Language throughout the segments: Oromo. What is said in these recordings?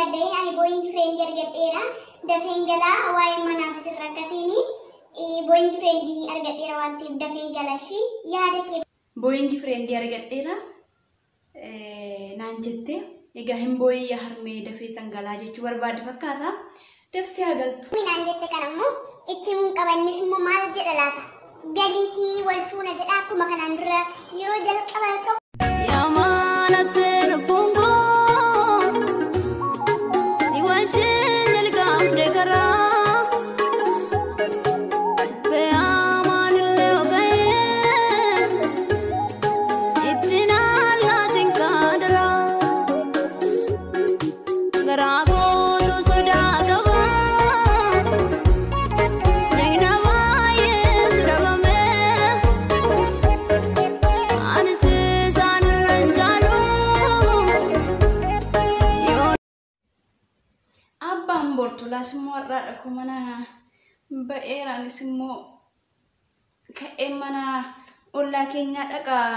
yaadda'in, ani boyfriend argadheera. Dafeen galaa, waa'ee manaaf isin rakkatiini. Boyfriend argadheera waan ta'eef dafeen gala ishii yaada kee. Boyfriend argadheera naan jette. Egaa hin booyii harmee, dafee tangalaa jechuu barbaade fakkaata. Daftee haa galtu. Naan jette kana immoo itti himuun qaba. Innis immoo maal jedha laata? Galiitii wal fuuna jedha akkuma kanaan dura yeroo jalqaba tokko. Si amaanatte lubbuun koo si wajjin jalqabde karaa fe'amaan illee oga'ee ittiin allaatiin kaadaraa garaa kootu sodaa qaba jagna baay'eetu dhabame. Anis isaan irra hin jaalu. Yoo Abbaan Bortolaas immoo har'aadha koo mana ba'eera. Anis immoo ka'ee mana ollaa keenyaa dhaqaa.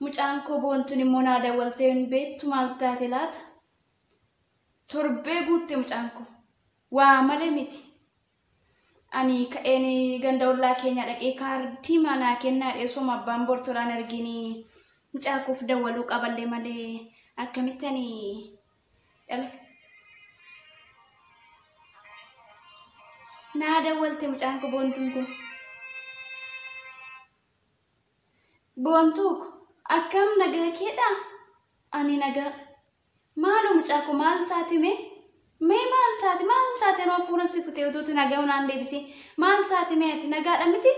Mucaan koo Boontuun immoo naa dawwaltee hin beektu, maal taate laata? Torbee guutte mucaan koo. Waa malee miti. Ani ka'een ganda ollaa keenyaa dhaqee kaardii manaa kennaa dheessuma abbaan Bortolaan argini mucaa koof dawwaluu qaballee malee akkamitti ani dhala. Naa dawwalte mucaan koo Boontuun kun. Boontuu ko akkam, nagaa keedhaa? Ani nagaa. Maaloo mucaa koo, maal taate mee? Mee maal taate, maal taate? Anoo hafuura si kutee utuutu nagaa naan deebisee, maal taate mee, ati nagaadha miti?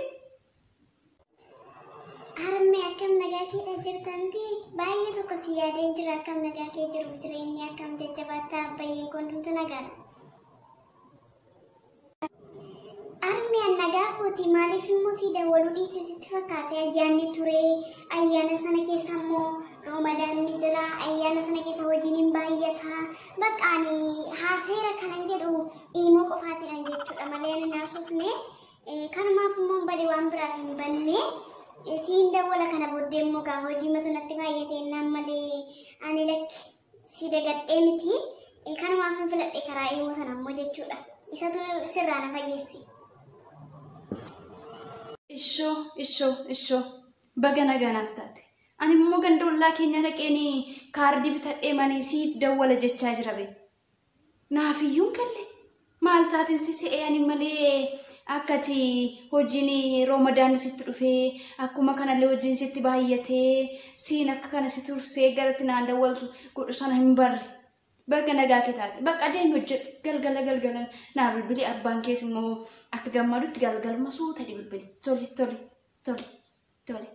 Harmee, akkam, nagaa keedha jirtamti? Baay'ee tokko si yaadeen jira. Akkam, nagaa kee, jiru jireenyi akkam, jajjabaattaa? Abbayyeen koo hundumtu nagaadha. Harmee, an nagaa kooti. Maaliif immoo si dawwaluu dhiise sitti fakkaate? Ayyaanni ture, ayyaana sana keessa immoo Ramadaanni jira, ayyaana sana keessa hojiin hin baay'ata. Bakka ani haaseera kanan jedhu iimoo qofaatiidhaan jechuudha malee ani naasuufne. Kanumaaf immoo hin bade, waan biraaf hin banne. Siin dawwala kana booddee immoo gaa hojii matu natti baay'ate naan malee ani lakki si dagadhee miti. Kanumaaf hin filadhe karaa iimoo sana immoo jechuudha. Isatu sirraa na fageesse. Ishoo, ishoo, ishoo, baga nagaa naaf taate. Ani immoo ganda ollaa keenya dhaqeen kaardii bitadhee manii siif dawwala jechaa jira bee. Naaf iyyuu hin galle. Maal taateen si se'ee ani malee akkati hojiin Roomadaan sitti dhufee akkuma kanallee hojiin sitti baay'atee siin akka kana si tursee garatti naan dawwaltu godhu sana hin barre. Baga nagaa kee taate. Bakka deemi, hojjedhu. Galgala galgalan naa bilbili, abbaan kees immoo akka gammadutti galgaluma suuta bilbili. Tole, tole, tole, tole.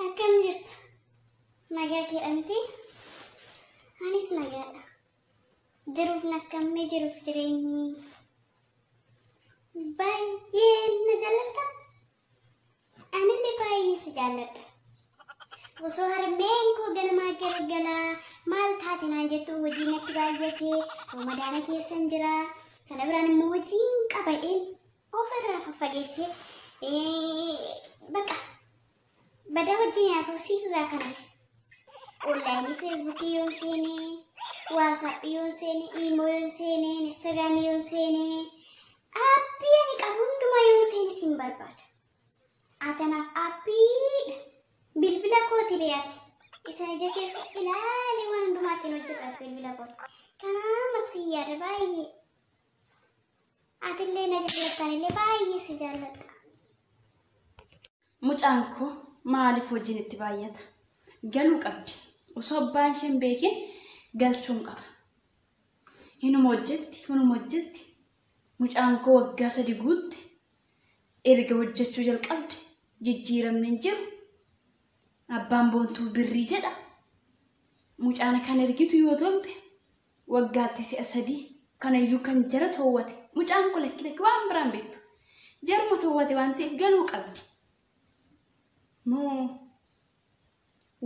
Akkam jirta? Nagaa keedhamti? Anis nagaadha. Jiruuf nakkammee, jiruuf jireenyi. Baay'ee na jaallatta? Anillee baay'ee si jaalladha. Osoo harmeen koo ganamaa galgalaa maal taate naan jettu hojii natti baay'ate, Ramadaana keessan jira. Sana biraan immoo hojiin qabadheen ofirraa faffageessee bakka badaa wajjin haasofsiif irraa kana. Onlaayinii Feesbuukii yoon seene, Waasaappii yoon seene, Iimoo yoon seene, Instagiraamii yoon seene, aappii ani qabu hundumaa yoon seene sin barbaada. Atanaaf aappiidha. Bilbila kooti beeyati. Isa ija keessa ilaalee waan hundumaa ittiin hojjedhaatu bilbila kooti. Kanaaf si yaada baay'ee. Atillee na jaallattan illee baay'ee si jaalladha. Mucaan koo maaliif hojiin itti baay'ata? Galuu qabdi. Osoo abbaan ishee hin beekin galchuun qaba. Hinuma hojjetti, hinuma hojjetti. Mucaan koo waggaa 3 guutte. Erga hojjechuu jalqabde jijjiiramni hin jiru. Abbaan Boontuu birrii jedha. Mucaan kan ergitu yoo tolte waggaatti si'a 3, kanayyuu kan jara toowwate. Mucaan koo lakki lakki waan biraan beektu. Jaruma toowwate waan ta'eef galuu qabdi. Moo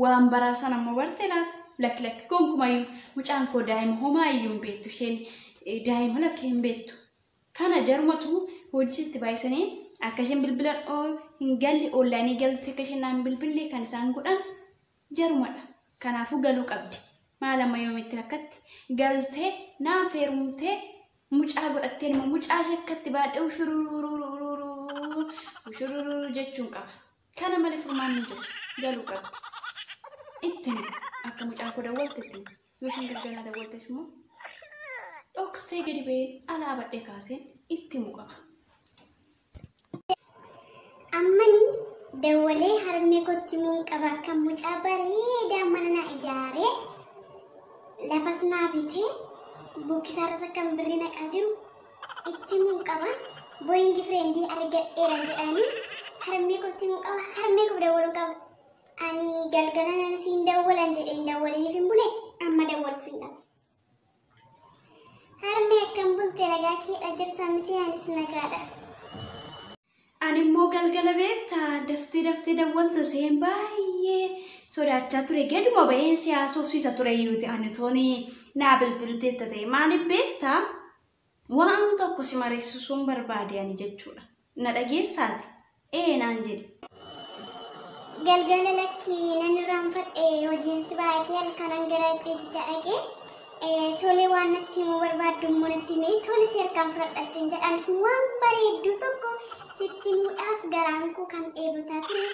waan baraa sana immoo barte laata? Lakki lakki, gonkumayyuu mucaan koo daa'ima, homaa iyyuu hin beektu, isheen daa'ima, lakki hin beektu. Kana jarumatu hojii itti baay'isanii akka isheen bilbila hin galle onlaayinii galtee akka isheen naan bilbille kan isaan godhan jarumadha. Kanaafuu galuu qabdi. Maal amma yoomitti rakkatti galtee naaf heerumtee mucaa godhattee immoo mucaa ishee akkatti baadhee ushurururururu ushurururu jechuun qaba. Kana malee furmaanni hin jiru. Galuu qabdi. Ittiin akka mucaan koo dawwalte ittiin yoo isheen galgalaa dawwaltes immoo dhoksee gadi ba'een alaa badhee kaaseen itti himu qaba. Ammani dawwalee harmee kootti himuun qaba kan mucaa bareedaa mana na ijaaree lafas naa bitee bukkisaarras akkam birrii naqaa jiru itti himuun qaba. Booyingi fireendii argadheera jedhanii harmee kootti himuu qaba. Harmee koo dawwaluu qaba. Ani galgala nan siin dawwalan jedheen dawwaliniif hin bule amma dawwaluuf hin dhabu. Harmee akkam bulte nagaa keedha jirta miti anis nagaadha. Ani immoo galgala beektaa daftee daftee dawwalta seen baay'ee sodaachaa ture. Gaduma ba'een si haasofsiisa ture iyyuuti ani tooni naa bilbilteetta ta'e. Maaliif beektaa waan tokko si mariisisuun barbaade ani jechuudha. Na dhageessaati. Ee naan jedhe. Galgala lakkii nan irraanfadhe hojiitti baay'atee halkanan gara ciisichaa dhaqee tole waan natti himuu barbaaddu immoo natti himee tole si harkaan fudhadha siin jedhanis waan bareedduu tokko sitti himuudhaaf garaan koo kan dheebotaa ture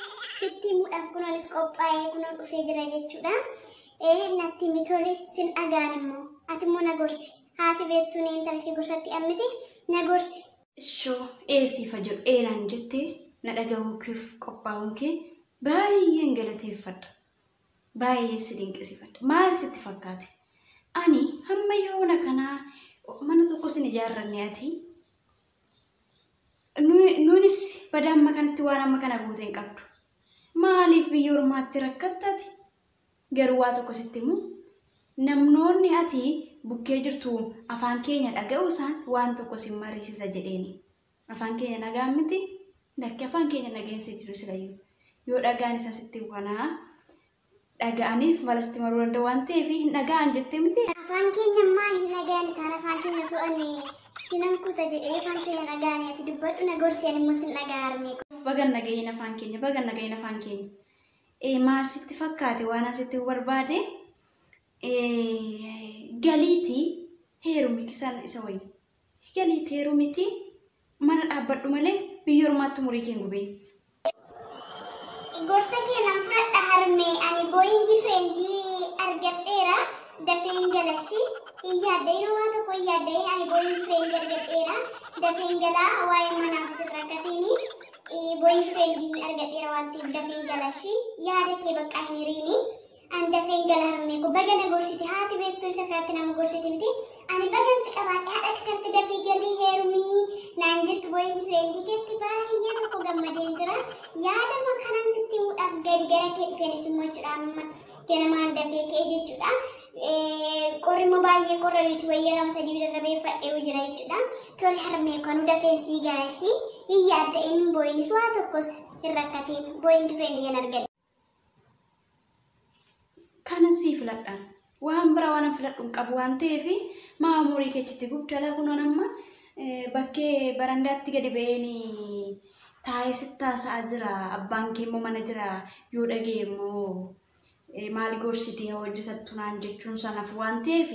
sitti himuudhaaf kunuunis qophaa'ee kunuun dhufee jira jechuudha. Natti himi tole sin dhagaan immoo ati immoo na gorsi haati beektuun intala ishee gorsatti ammiti na gorsi. Ishoo ee siifa jedhu ee naan jettee na dhaga'uu keef qophaa'uun kee baay'een galateeffadha. Baay'ee si dinqisiifadha. Maal sitti fakkaate? Ani hamma yoona kanaa mana tokko sin ijaarranne ati. Nuunis badaa amma kanatti waan amma kana guute hin qabdu. Maaliif biyya ormaatti rakkattati? Garuu waa tokko sitti himu. Namnoonni ati bukkee jirtu afaan keenya dhaga'u isaan waan tokko sin mariisisa jedheeni. Afaan keenya nagaan miti. Lakki afaan keenya nageensa jiru silayyuu. Yoo dhagaan isa sitti kanaa dhaga'aniif malatti maruu danda'u waan ta'eef hin dhaga'an jettee miti. Afaan keenya ammaa hin dhaga'an isaan afaan keenya osoo ani sinan kuta jedhee afaan keenya dhaga'anii ati dubbadhu na gorsi ani immoo sin dhaga'a harmee koo. Bagan nagayin afaan keenya bagan nagayin afaan keenya. Maal sitti fakkaate waan asitti barbaade galiitii heerumi isaan isa wayii. Galiitii heerumiti mana dhaabbadhu malee biyya ormaatti umurii kee hin gubiin. Gorsa kee nan fudhadha harmee ani booyingi fireendii argadheera dafeen galashi hin yaadda'in waa tokko hin yaadda'in ani booyingi fireendii argadheera dafeen galaa waa'ee manaaf asirra akkatiini booyingi fireendii argadheera waan ta'eef dafeen galashi yaada kee bakka hin hiriini ani dafeen gala harmee koo baga na gorsite haati beektuu isa kanatti nama gorsite miti ani bagan si qabaadhe haadha akka kanatti dafii galii heerumii naan jettu booyingi fireendii keetti baay'ee tokko gammadeen jira. Yaadama kanan sitti himuudhaaf gadi gara kee dhufeenis immoo jechuudha amma ganamaan dafee ka'e jechuudha. Qorri immoo baay'ee qorra yuuti wayyaa lama sadii darrabeeffadhee jira jechuudha. Tole harmee koo nu dafeen sii gara ishii hin yaadda'in booyinis waa tokkos hin rakkatiin booyingi fireendii yan argadhe. Kanan sii filadhaan waan biraa waan filadhu hin qabu waan ta'eef maa umurii keechitti gubdala kunoon amma bakkee barandaatti gadi ba'een taa'ee sitti haasa'aa jira. Abbaan kee immoo mana jira yoo dhagee immoo maali gorsitee hojjetattu naan jechuun sanaaf waan ta'eef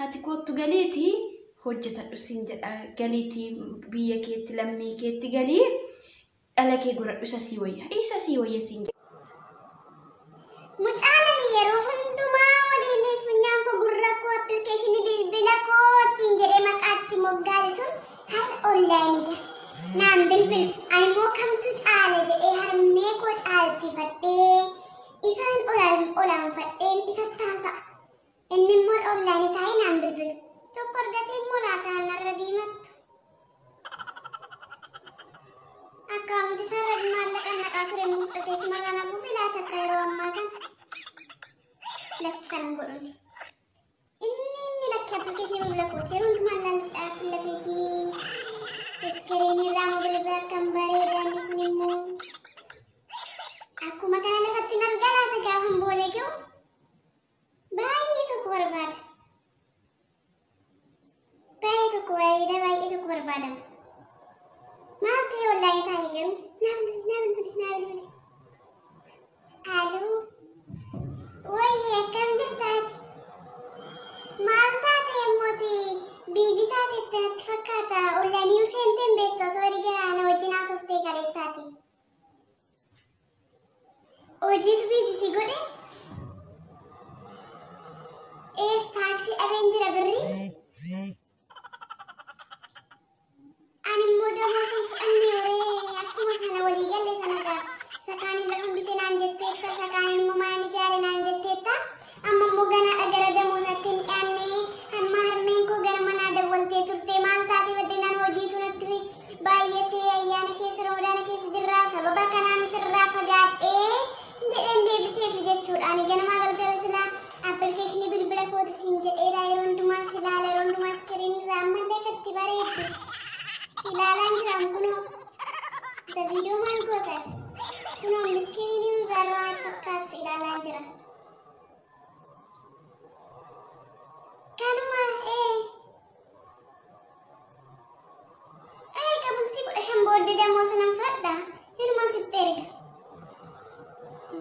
ati kottu galiitii hojjetadhu siin jedha. Galiitii biyya keetti lammii keetti galii dhala kee godhadhu isa sii wayya. Isa sii wayya siin jedha. Mucaan ani yeroo hundumaa waliin funyaan koo gurra koo appilikeeshinii bilbila koo ittiin jedhee maqaatti moggaase sun har'a onlaayinii jira. Naan bilbilu ani immoo kamtu caale jedhee harmee koo caalchifadhee isaan olaanfadheen isatti haasa'a. Inni immoo onlaayinii taa'ee naan bilbilu. Tokko argatee immoo laataan narra diimattu. Akkaawunti isaarra maallaqa naqaa ture immoo fudhatee marraa na buufe laata akka yeroo ammaa kana. Lakki kanan godhune. Inni lakki appilikeeshinii bilbila kooti yeroo hundumaa laaludhaaf lafeetii iskiriinii irraa immoo bilbila akkam bareedaa inni kun immoo akkuma kana lafatti hin argaa laata gaafa hin boolee ga'u baay'ee tokko barbaada. Baay'ee tokko bareeda baay'ee tokko barbaadama. Maal ta'e wallaahi taa'e garuu naa bilbili naa bilbili naa bilbili. Aloo. Wayyi akkam jirtaati? Maal taate immooti busy taatetti natti fakkaata. Ollaniyyuu seentee hin beektu otoo erga na wajjin haasoftee kaleessaati. Hojiitu busy si godhe? Ees taaksii dhabeen jira birrii? Ani immoo damoosa hin fudhanne horee akkuma sana walii galle sana gaa isa kaaniin lafa bite naan jetteetta isa kaaniin immoo mana ijaare naan jetteetta amma immoo ganaadha gara damoosaatti hin dhiyaanne hamma harmeen koo gara manaa dawwaltee turte maal taate baddinaan hojiitu natti baay'atee ayyaana keessa ramadaana keessa jirraa sababa kanaan sirraa fagaadhee jedheen deebiseef jechuudha. Ani ganamaa galgala silaa appilikeeshinii bilbila kooti siin jedheera yeroo hundumaa silaala yeroo hundumaa iskiriin irraa ammallee katti bareeddu. Ilaalaan jiran kunoo isa viidiyoo maal goota kunoo miskiriinii irraa waan fakkaatu ilaalaan jira. Kanuma ee ee qabultii 15 booddee dammoo sanan fudhadha inuma sitti erga.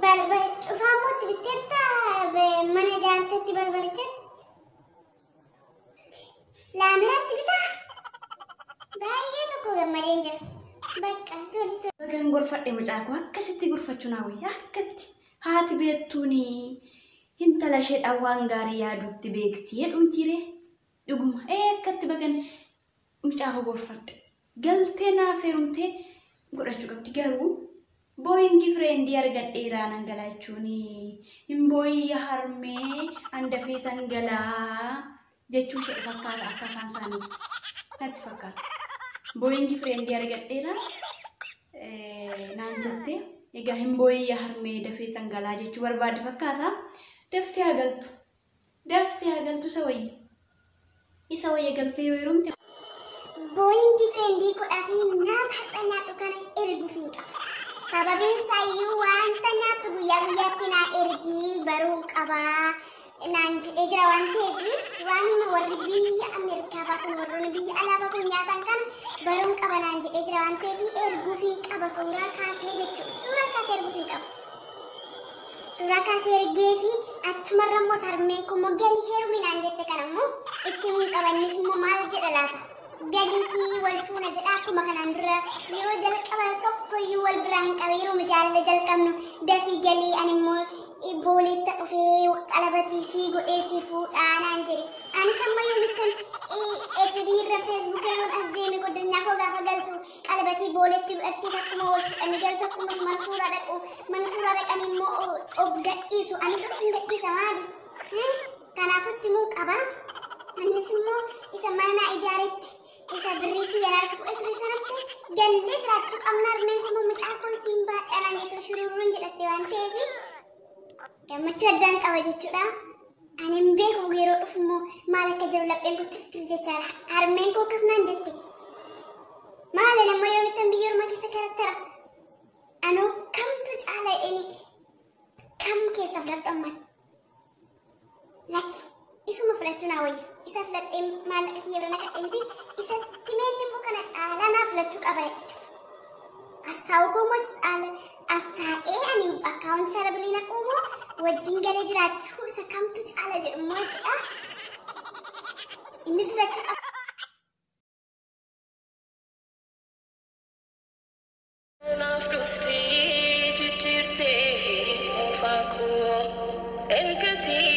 Balbal cufaa immoo itti bitteetta mana ijaartetti balbalichatti laamiraatti bitaa. Baay'ee tokko gammadeen jira. Bakka toli toli. Bagan gorfadhe mucaa koo akkasitti gorfachuu naa wayya akkatti haati beektuuni intala isheedhaan waan gaarii yaadutti beekti jedhumtiire dhuguma ee akkatti bagan mucaa koo gorfadhe galtee naaf heerumtee godhachuu qabdi garuu booyingi fireendii argadheeraa nan galaa jechuun hin booyya harmee handafee san galaa jechuu ishee fakkaata akka afaan isaaniitti natti fakkaata. Booyingi fireendii argadheera naan jette egaa hin booyya harmee dafee san galaa jechuu barbaade fakkaata. Daftee haa galtu daftee haa galtu isa wayya isa wayya galtee yoo heerumte. Booyingi fireendii godhaa fi nyaata hadha nyaadhu kana erguuf hin qaba. Sababiin isaayyuu wanta nyaattu guyyaa guyyaatti naa ergii baruun qabaa naan jedhee jira waan ta'eef waan warri biyya Ameerikaa fa'aa kun warroonni biyya alaa fa'aa kun nyaatan kana baruun qaba naan jedhee jira waan ta'eef erguuf hin qaba suuraa kaasee jechuudha. Suuraa kaasee erguuf hin qaba. Suuraa kaasee ergee fi achumarra immoo sarmeen kun immoo galii heerumi naan jette kana immoo itti himuu qaba innis immoo maal jedha laata? Galiitii wal fuuna jedha akkuma kanaan dura yeroo jalqaba tokkoyyuu wal biraa hin qabe yeroo jaalala jalqabnu dafii galii ani immoo booleetta dhufee qalabatii sii godhee sii fuudhaa naan jedhe. Anis amma yoomittan FB irra Facebook irra as deeme goddanyaa koo gaafa galtu qalabatii booletti godhattee akkuma wal fuudhanii galtu akkuma mana suuraa dhaqu mana suuraa dhaqanii immoo of gadhiisu anis of hin gadhiisa maali? Kanaafutti immoo qaba. Innis immoo isa mana naa ijaaretti isa birrii kiyyan harka fudhate ture sanatti gallee jiraachuu qabna harmeen kun mucaa koo siin baadha naan jettu shururuun jedhatte waan ta'eef gammachuu addaan qaba jechuudha. Ani hin beeku yeroo dhufu immoo maal akka jiru lapheen koo tirtir jechaadha. Harmeen koo akkas naan jette. Maali nama yoo bittan biyya ormaa keessa karattara. Anoo kamtu caala jedhanii kam keessa filadhu ammaan? Lakki isuma filachuu naa wayya. Isa filadhee maallaqa kiyya bira naqadhee miti isatti meenni immoo kana caalaa naa filachuu qaba jechuudha. As taa'u koo immoo caala as taa'ee ani akkaawuntii sana birrii naquu immoo wajjin galee jiraachuu isa kamtu caala jedhu immoo jechuudha. Innis filachuu qaba. Naaf dhuftee jijjiirtee moofaa koo ergatii.